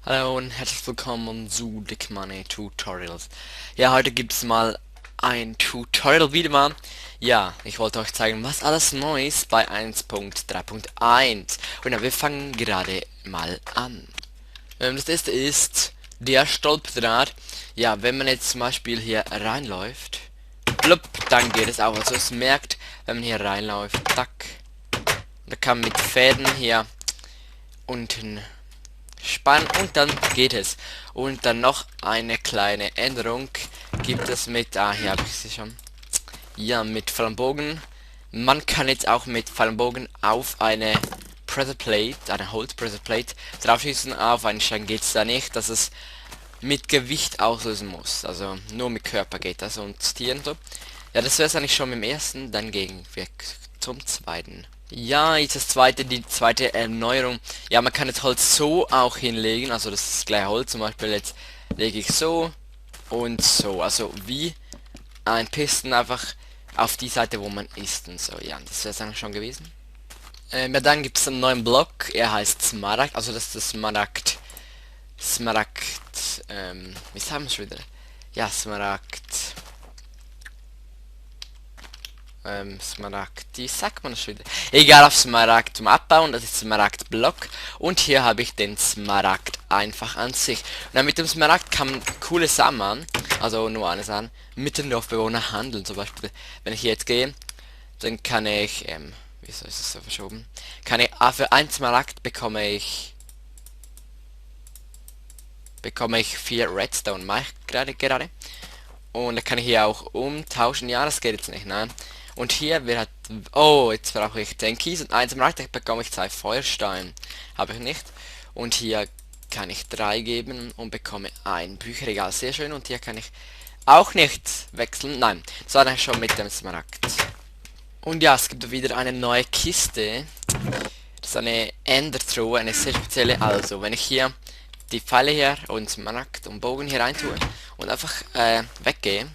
Hallo und herzlich willkommen zu Dick Money Tutorials. Ja, heute gibt es mal ein Tutorial wieder mal. Ja, ich wollte euch zeigen, was alles neu ist bei 1.3.1. Und ja, wir fangen gerade mal an. Das erste ist der Stolperdraht. Ja, wenn man jetzt zum Beispiel hier reinläuft, blub, dann geht es auch. Also es merkt, wenn man hier reinläuft, tack. Da kann man mit Fäden hier unten spannen und dann geht es. Und dann noch eine kleine Änderung gibt es mit, hier habe ich sie schon. Ja, mit Fallenbogen. Man kann jetzt auch mit Fallenbogen auf eine Pressure Plate, eine Hold Pressure Plate draufschießen. Auf einen Stein geht es da nicht, dass es mit Gewicht auslösen muss. Also nur mit Körper geht das und Tieren so. Ja, das wäre es eigentlich schon mit dem ersten, dann gehen wir zum zweiten. Ja, jetzt das zweite, die zweite Erneuerung. Ja, man kann jetzt Holz so auch hinlegen, also das ist gleich Holz, zum Beispiel jetzt lege ich so und so, also wie ein Pisten einfach auf die Seite, wo man ist und so. Ja, das wäre es eigentlich schon gewesen. Ja, dann gibt es einen neuen Block, er heißt Smaragd, also das ist das Smaragd, wie sagen wir es wieder? Ja, Smaragd, Smaragd, wie sagt man das wieder? Egal, auf Smaragd zum Abbauen, das ist Smaragd-Block. Und hier habe ich den Smaragd einfach an sich. Und dann mit dem Smaragd kann man coole Sachen machen, also nur eine Sache, mit den Dorfbewohnern handeln. Zum Beispiel, wenn ich hier jetzt gehe, dann kann ich, wieso ist es so verschoben? Kann ich, für ein Smaragd bekomme ich 4 Redstone, mache ich gerade. Und da kann ich hier auch umtauschen. Ja, das geht jetzt nicht, nein. Und hier wird, oh, jetzt brauche ich 10 Kies und 1 Smaragd, bekomme ich 2 Feuersteine. Habe ich nicht. Und hier kann ich 3 geben und bekomme ein Bücherregal. Sehr schön. Und hier kann ich auch nicht wechseln. Nein, das war dann schon mit dem Smaragd. Und ja, es gibt wieder eine neue Kiste. Das ist eine Endertruhe, eine sehr spezielle. Also, wenn ich hier die Pfeile hier und Smaragd und Bogen hier rein tue und einfach weggehe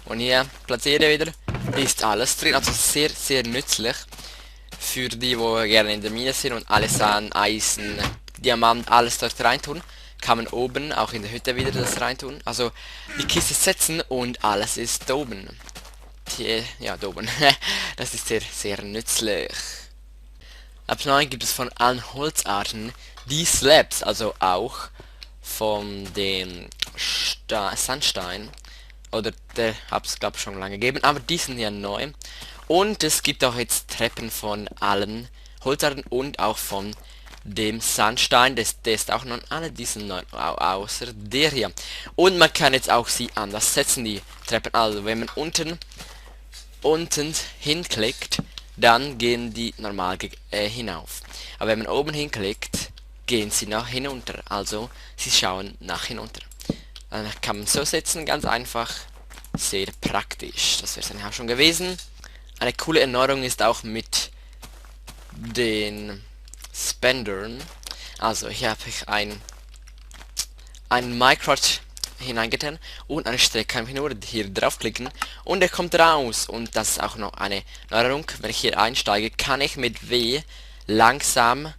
und hier platziere wieder, ist alles drin, also sehr, sehr nützlich für die, wo gerne in der Mine sind und alles an Eisen, Diamant, alles dort reintun, kann man oben auch in der Hütte wieder das reintun, also die Kiste setzen und alles ist da oben. Ja, da oben. Das ist sehr, sehr nützlich. Ab 9 gibt es von allen Holzarten die Slabs, also auch von dem Sandstein. Oder der hab's glaube ich schon lange gegeben, aber die sind ja neu. Und es gibt auch jetzt Treppen von allen Holzarten und auch von dem Sandstein. Der ist auch noch alle diesen neu, außer der hier. Und man kann jetzt auch sie anders setzen, die Treppen. Also wenn man unten hinklickt, dann gehen die normal hinauf. Aber wenn man oben hinklickt, gehen sie nach hinunter. Also sie schauen nach hinunter. Dann kann man so setzen, ganz einfach. Sehr praktisch. Das wäre es dann auch schon gewesen. Eine coole Erneuerung ist auch mit den Spendern. Also hier habe ich ein Minecraft hineingetan und eine Strecke kann ich nur hier draufklicken und er kommt raus. Und das ist auch noch eine Neuerung. Wenn ich hier einsteige, kann ich mit W langsam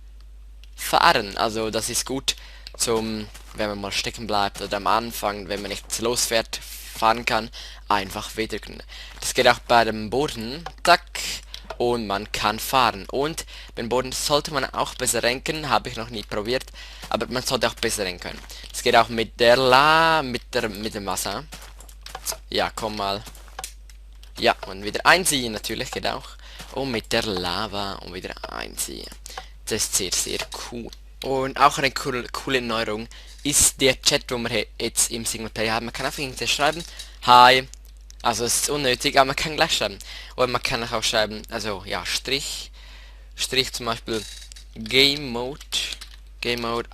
fahren. Also das ist gut zum, wenn man mal stecken bleibt oder am Anfang, wenn man nicht losfährt, fahren kann, einfach W drücken. Das geht auch bei dem Boden. Zack. Und man kann fahren. Und beim Boden sollte man auch besser renken. Habe ich noch nie probiert. Aber man sollte auch besser renken. Das geht auch mit der mit dem Wasser. Ja, komm mal. Ja, und wieder einziehen natürlich geht auch. Und mit der Lava und wieder einziehen. Das ist sehr, sehr cool. Und auch eine coole Neuerung ist der Chat, wo man jetzt im Singleplayer hat. Man kann einfach irgendwie schreiben, hi. Also es ist unnötig, aber man kann gleich schreiben. Oder man kann auch schreiben, also ja, Strich zum Beispiel Game Mode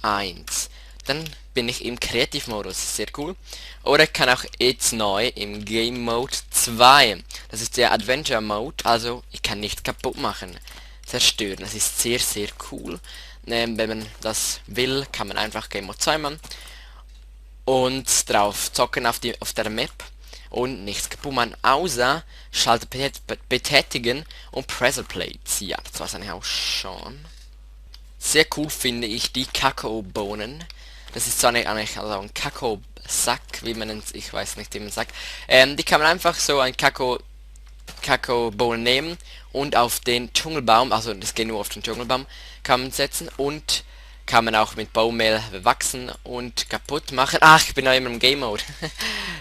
1. Dann bin ich im Kreativmodus, sehr cool. Oder ich kann auch jetzt neu im Game Mode 2. Das ist der Adventure Mode, also ich kann nicht kaputt machen, zerstören. Das ist sehr, sehr cool. Wenn man das will, kann man einfach Game Mode 2 machen und drauf zocken auf der Map. und nichts kaputt machen, außer Schalter betätigen und Pressure Plates. Ja, das war's eigentlich auch schon. Sehr cool finde ich die Kakaobohnen. Das ist so eigentlich also ein Kakaosack, wie man es, ich weiß nicht, wie man sagt. Die kann man einfach so ein Kakaobohnen nehmen und auf den Dschungelbaum, also das geht nur auf den Dschungelbaum, kann man setzen und kann man auch mit Baumehl bewachsen und kaputt machen. Ach, ich bin noch immer im Game Mode.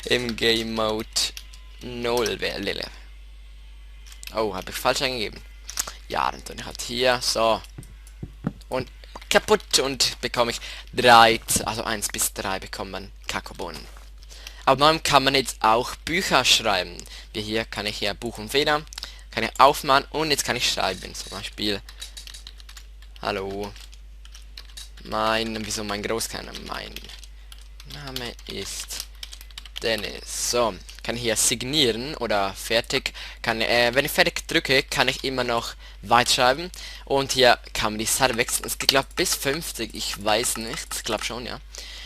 Im Game Mode 0 wäre. Oh, habe ich falsch eingegeben. Ja, dann tue ich halt hier, so. Und kaputt und bekomme ich 3, also 1 bis 3 bekommt man Kakaobohnen. Ab neuem kann man jetzt auch Bücher schreiben. Wie hier kann ich hier Buch und Feder, kann ich aufmachen und jetzt kann ich schreiben. Zum Beispiel, hallo, wieso mein Großkeiner? Mein Name ist Dennis. So, kann ich hier signieren oder fertig. Wenn ich fertig drücke, kann ich immer noch weiterschreiben. Und hier kann man die Seite wechseln. Es geht, glaube bis 50, ich weiß nicht. Ich glaube schon, ja.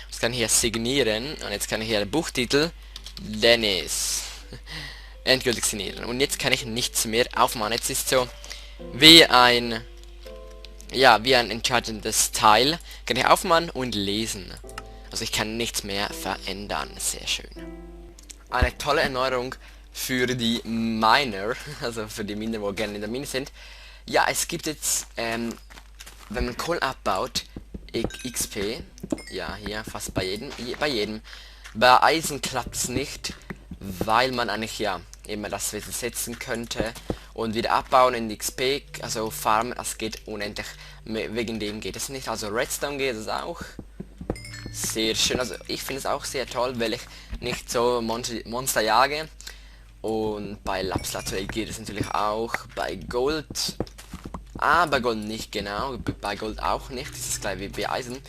Jetzt kann ich hier signieren. Und jetzt kann ich hier den Buchtitel Dennis endgültig signieren. Und jetzt kann ich nichts mehr aufmachen. Jetzt ist so wie ein entscheidendes Teil. Kann ich aufmachen und lesen. Also ich kann nichts mehr verändern. Sehr schön. Eine tolle Erneuerung für die Miner, also für die Miner, wo gerne in der Mine sind. Ja, es gibt jetzt, wenn man Kohle abbaut, XP. Ja, hier fast bei jedem. Bei Eisen klappt es nicht, weil man eigentlich ja immer das Wesen setzen könnte und wieder abbauen in die XP, also farmen, das geht unendlich. Wegen dem geht es nicht. Also Redstone geht es auch. Sehr schön, also ich finde es auch sehr toll, weil ich nicht so Monster jage. Und bei Lapslatory geht es natürlich auch. Bei Gold, bei Gold nicht genau, bei Gold auch nicht, das ist gleich wie bei Eisen.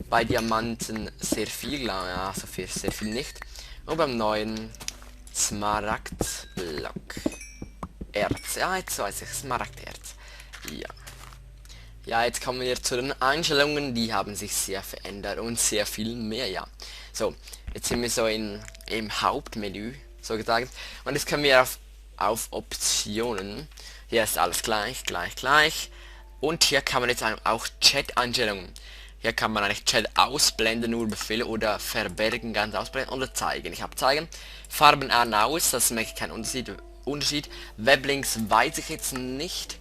Bei Diamanten sehr viel, ja, so viel, sehr viel nicht. Und beim neuen Smaragdblock Erz, ja, jetzt weiß ich, Smaragderz, ja. Ja, jetzt kommen wir zu den Einstellungen, die haben sich sehr verändert und sehr viel mehr, ja. So, jetzt sind wir so im Hauptmenü, so gesagt, und jetzt können wir auf Optionen, hier ist alles gleich, und hier kann man jetzt auch Chat-Einstellungen, hier kann man eigentlich Chat ausblenden, nur Befehle oder verbergen, ganz ausblenden oder zeigen. Ich habe zeigen, Farben an aus, das merke ich keinen Unterschied, Weblinks weiß ich jetzt nicht,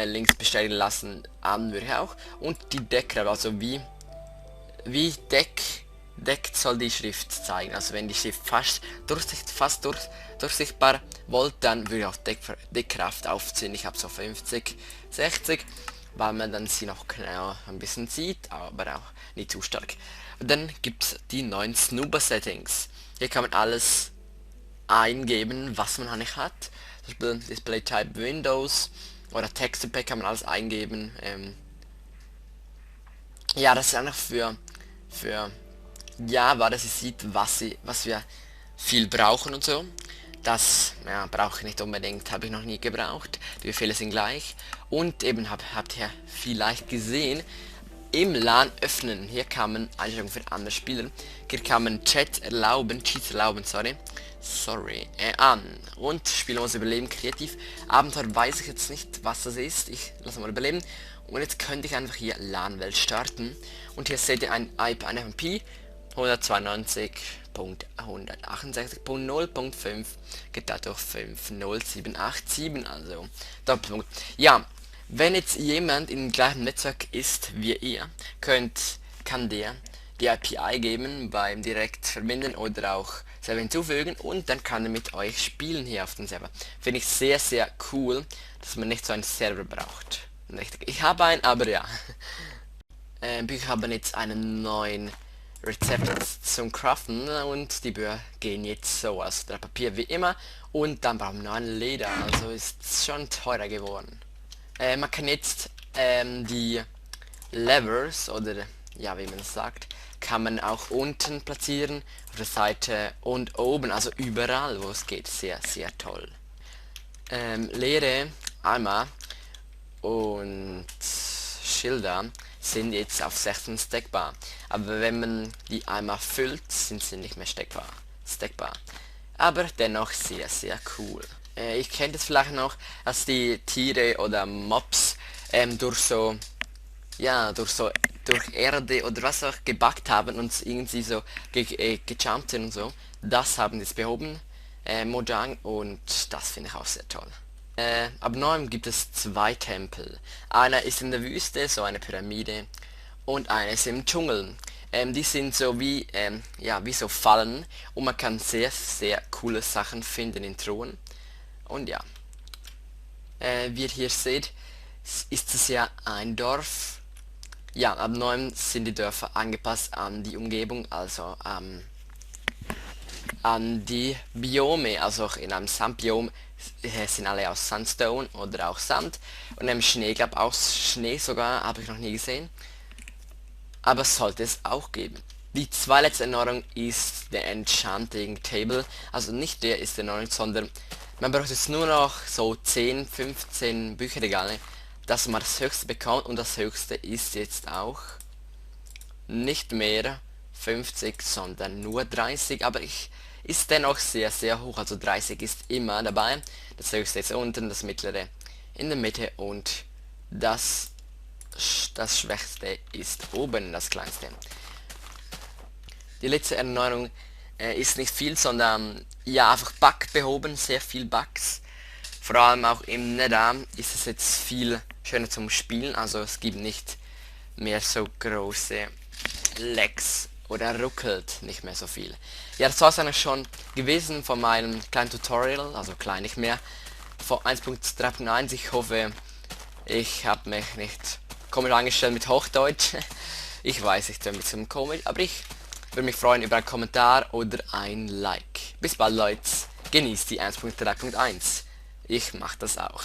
Links bestätigen lassen an würde ich auch. Und die Deckgrafik, also wie deckt soll die Schrift zeigen. Also wenn die Schrift fast durchsichtbar wollt, dann würde ich auch Deckkraft aufziehen. Ich habe so 50, 60, weil man dann sie noch genau ein bisschen sieht, aber auch nicht zu stark. Und dann gibt es die neuen Snoober Settings. Hier kann man alles eingeben, was man eigentlich hat. Zum Beispiel Display Type Windows oder Textpack kann man alles eingeben. Ja, das ist einfach für Java, dass ihr seht, was wir viel brauchen und so. Das brauche ich nicht unbedingt, habe ich noch nie gebraucht. Die Befehle sind gleich. Und eben habt ihr vielleicht gesehen, im LAN öffnen. Hier kann man Einstellungen für andere Spieler. Hier kann man Cheats erlauben, an. Und Spielmodus überleben, kreativ. Abenteuer weiß ich jetzt nicht, was das ist. Ich lasse mal überleben. Und jetzt könnte ich einfach hier LAN-Welt starten. Und hier seht ihr ein IP, ein FMP 192.168.0.5 geteilt durch 50787, also Doppelpunkt. Ja, wenn jetzt jemand im gleichen Netzwerk ist wie ihr, kann der die IP eingeben beim direkt verbinden oder auch selber hinzufügen und dann kann er mit euch spielen hier auf dem Server. Finde ich sehr, sehr cool, dass man nicht so einen Server braucht. Ich habe einen, aber ja. Wir haben jetzt einen neuen Rezept zum Craften und die Bücher gehen jetzt so aus. Der Papier wie immer und dann brauchen wir noch ein Leder, also ist schon teurer geworden. Man kann jetzt die Levers oder ja, wie man es sagt, kann man auch unten platzieren, auf der Seite und oben, also überall, wo es geht. Sehr, sehr toll. Leere Eimer und Schilder sind jetzt auf 16 stackbar. Aber wenn man die Eimer füllt, sind sie nicht mehr stackbar. aber dennoch sehr, sehr cool. Ich kenne das vielleicht noch, dass die Tiere oder Mobs durch so, ja, durch Erde oder was auch gebackt haben und irgendwie so gejumpt sind und so. Das haben die jetzt behoben, Mojang, und das finde ich auch sehr toll. Ab neuem gibt es zwei Tempel. Einer ist in der Wüste, so eine Pyramide, und einer ist im Dschungel. Die sind so wie, ja, wie so Fallen, und man kann sehr, sehr coole Sachen finden in Truhen. Und ja, wie ihr hier seht, ist es ja ein Dorf. Ja, ab neuem sind die Dörfer angepasst an die Umgebung, also an die Biome. Also auch in einem Sandbiom sind alle aus Sandstone oder auch Sand, und im Schnee, glaube aus Schnee sogar, habe ich noch nie gesehen, aber sollte es auch geben. Die zweite Erneuerung ist der Enchanting Table, also nicht der ist erneuert, sondern man braucht jetzt nur noch so 10, 15 Bücherregale, dass man das höchste bekommt, und das höchste ist jetzt auch nicht mehr 50, sondern nur 30, aber ist dennoch sehr, sehr hoch, also 30 ist immer dabei. Das höchste ist unten, das mittlere in der Mitte, und das, das schwächste ist oben, das kleinste. Die letzte Erneuerung ist nicht viel, sondern ja, einfach Bug behoben, sehr viel Bugs. Vor allem auch im Nether ist es jetzt viel schöner zum Spielen, also es gibt nicht mehr so große Lags oder ruckelt nicht mehr so viel. Ja, das war es eigentlich schon gewesen von meinem kleinen Tutorial, also klein nicht mehr, von 1.3.1. Ich hoffe, ich habe mich nicht komisch angestellt mit Hochdeutsch. Ich weiß, ich bin ein bisschen komisch, aber ich würde mich freuen über einen Kommentar oder ein Like. Bis bald, Leute. Genießt die 1.3.1. Ich mach das auch.